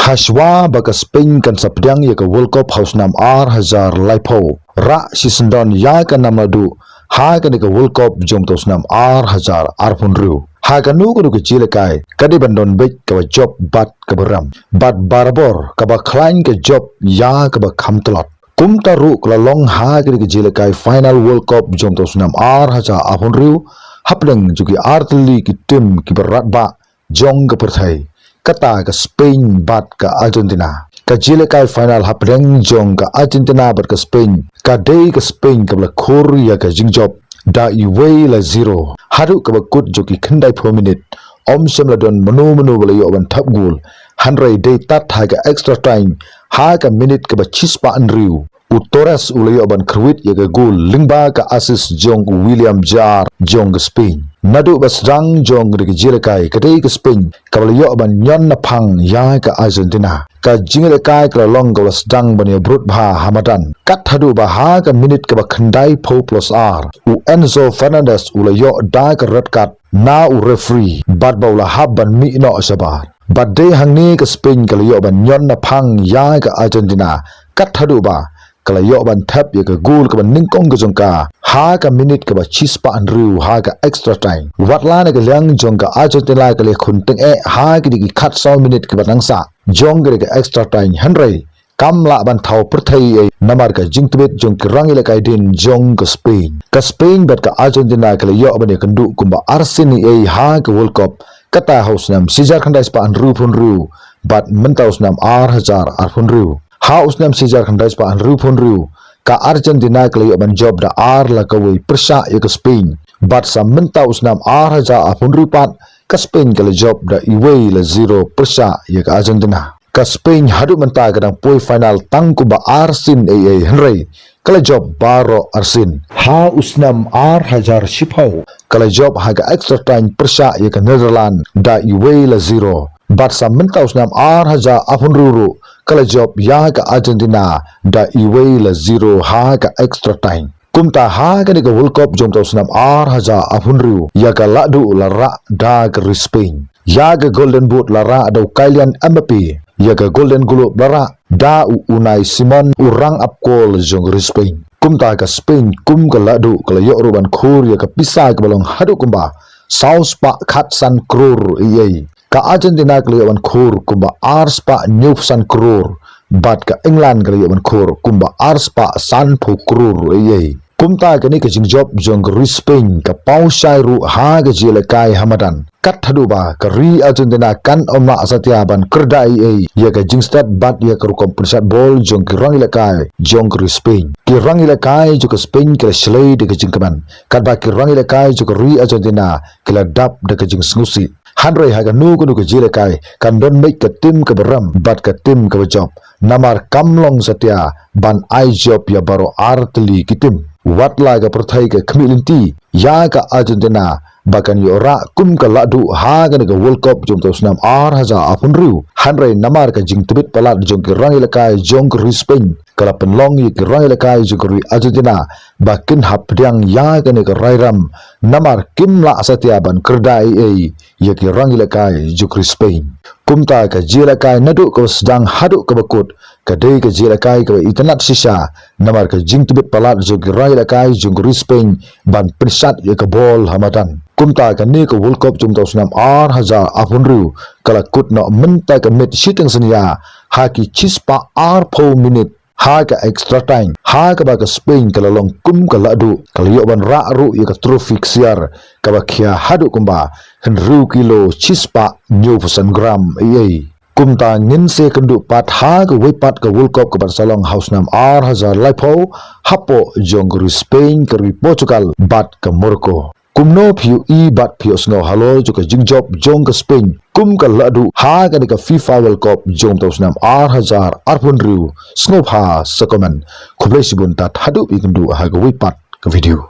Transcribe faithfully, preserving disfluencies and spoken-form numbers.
Hashwa ba ka Spain kan sa pdiang ïa ka World Cup ha u snem ar hajar laiphew, rah shisyndon ïa ka nam naduh ha kane ka World Cup jong u snem ar hajar arphew hynriew. Ha kano kano ka jingïalehkai ka dei ban don beit kaba jop bad kaba rem, bad barabor kaba khlaiñ ka jop ïa kaba kham tlot. Kumta ruh ka la long ha kane ka jingïalehkai final World Cup jong u snem ar hajar arphew hynriew, hapdeng jong ki artylli ki tim kiba radbah jong ka pyrthei, kata ka Spain bad ka Argentina. Ka jingïalehkai final hapdeng jong ka Argentina bad ka Spain, ka dei ka Spain kaba la khur ïa ka jingjop da iwei la zero haduh kaba kut jong ki khyndaiphew minit. Ym shym la don mano mano ba la ïoh ban thep gol, hynrei dei tad ha ka extra time, ha ka minit kaba shispah hynriew, u Torres u la ïoh ban kyrwit ïa ka gol lyngba ka assist jong u William Jr jong ka Spain. Naduh ba sdang jong ka jingïalehkai, ka dei ka Spain kaba la ïoh ban ñion naphang ïa ka Argentina. Ka jingïalehkai ka la long kaba la sdang ban ïa brut bha ha madan, kat haduh ba ha ka minit kaba khyndaiphew plus ar, u Enzo Fernandez u la ïoh da ka red card na u referee, bad ba u la hap ban mih noh shabar. Bad dei hangne ka Spain ka la ïoh ban ñion naphang ïa ka Argentina, kat haduh ba ka la ïoh ban thep ïa ka gol kaba nyngkong ka jong ka ha ka minit kaba shispah hynriew ha ka extra time. Wat la na ka liang jong ka Argentina, ka la ïakhun tyngeh ha kine ki khatsaw minit kiba nang sah jong kane ka extra time, hynrei kam lah ban thaw pyrthei ei ei namar ka jingtbit jong ki rangïalehkai dien jong ka Spain. Ka Spain bad ka Argentina ka la ïoh ban ïakynduh kumba arsien ei ei ha ka World Cup, kata ha u snem shi hajar khyndai spah hynriewphew hynriew bad mynta u snem ar hajar arphew hynriew. Ha u snem shi hajar khyndai spah hynriewphew hynriew, ka Argentina ka la ïoh ban jop da ar la kawei pyrshah ïa ka Spain, bad sa mynta u snem ar hajar arphew hynriew pat, ka Spain ka la jop da iwei la zero pyrshah ïa ka Argentina. Ka Spain haduh mynta ka dang poi final tang kumba arsien ei ei, hynrei ka la jop baroh arsien. Ha u snem ar hajar shiphew, ka la jop ha ka extra time pyrshah ïa ka Netherlands da iwei la zero. Bad sa mynta u snem ar hajar arphew hynriew ruh, ka la jop ïa ka Argentina da iwei la zero ha ka extra time. Kumta ha kane ka World Cup jong u snem ar hajar arphew hynriew, ïa ka lahduh la rah da ka ri Spain. Ïa ka Golden Boot la rah da u Kylian Mbappe. Ïa ka Golden Glove la rah da u Unai Simon, u rangap gol jong ka ri Spain. Kumta ka Spain kum ka lahduh ka la ïoh ruh ban khur ïa ka pisa kaba long haduh kumba saw spah khatsan klur ei ei. Ka Argentina ka la ïoh ban khur kumba ar spah hynñiewphew san klur, bad ka England ka la ïoh ban khur kumba ar spah sanphew klur ei ei. Kumta kane ka jingjop jong ka ri Spain ka paw shai ruh ha ka jingïalehkai ha madan, kat haduh ba ka ri Argentina kan ym lah satia ban kyrda ei ei ïa ka jingstet bad ïa ka rukom pynshat bol jong ki rangïalehkai jong ka ri Spain. Ki rangïalehkai jong ka Spain ki la shlei da ka jingkmen, katba ki rangïalehkai jong ka ri Argentina ki la dap da ka jingsngewsih. Hynrei ha kano kano ka jingïalehkai kan don beit ka tim kaba rem bad ka tim kaba jop, namar kam long satia ban ai jop ïa baroh artylli ki tim. Wat la ka pyrthei ka khmih lynti ïa ka Argentina ba kan ïoh rah kum ka lahduh ha kane ka World Cup jong u snem ar hajar arphew hynriew, hynrei namar ka jingtbit palat jong ki rangïalehkai jong ka ri Spain, ka la pynlong ïa ki rangïalehkai jong ka ri Argentina ba kin hap pdiang ïa kane ka rai rem, namar kim lah satia ban kyrda ei ei ïa ki rangïalehkai jong ka ri Spain. Kumta ka jingïalehkai naduh kaba sdang haduh kaba kut, ka dei ka jingïalehkai kaba itynnad shisha, namar ka jingtbit palat jong ki rangïalehkai jong ka ri Spain ban pynshat ïa ka bol ha madan. Kumta kane ka World Cup jong u snem ar hajar arphew hynriew ka la kut noh mynta ka miet shiteng synñia ha ki shispah arphew minit ha ka extra time, ha kaba ka Spain ka la long kum ka lahduh, ka la ïoh ban rah ruh ïa ka trophy ksiar kaba khia haduh kumba hynriew kilo shispah hynñiewphew san gram ei ei. Kumta ngin sa ïakynduh pat ha kawei pat ka World Cup kaba sa long ha u snem ar hajar laiphew hapoh jong ka ri Spain, ka ri Portugal bad ka Morocco. Kumno phi ïohi bad phi ïohsngew halor jong ka jingjop jong ka Spain kum ka lahduh ha kane ka FIFA World Cup jong u snem ar hajar arphew hynriew? Sngewbha sa comment. Khublei shibun tad haduh ïakynduh ha kawei pat ka video.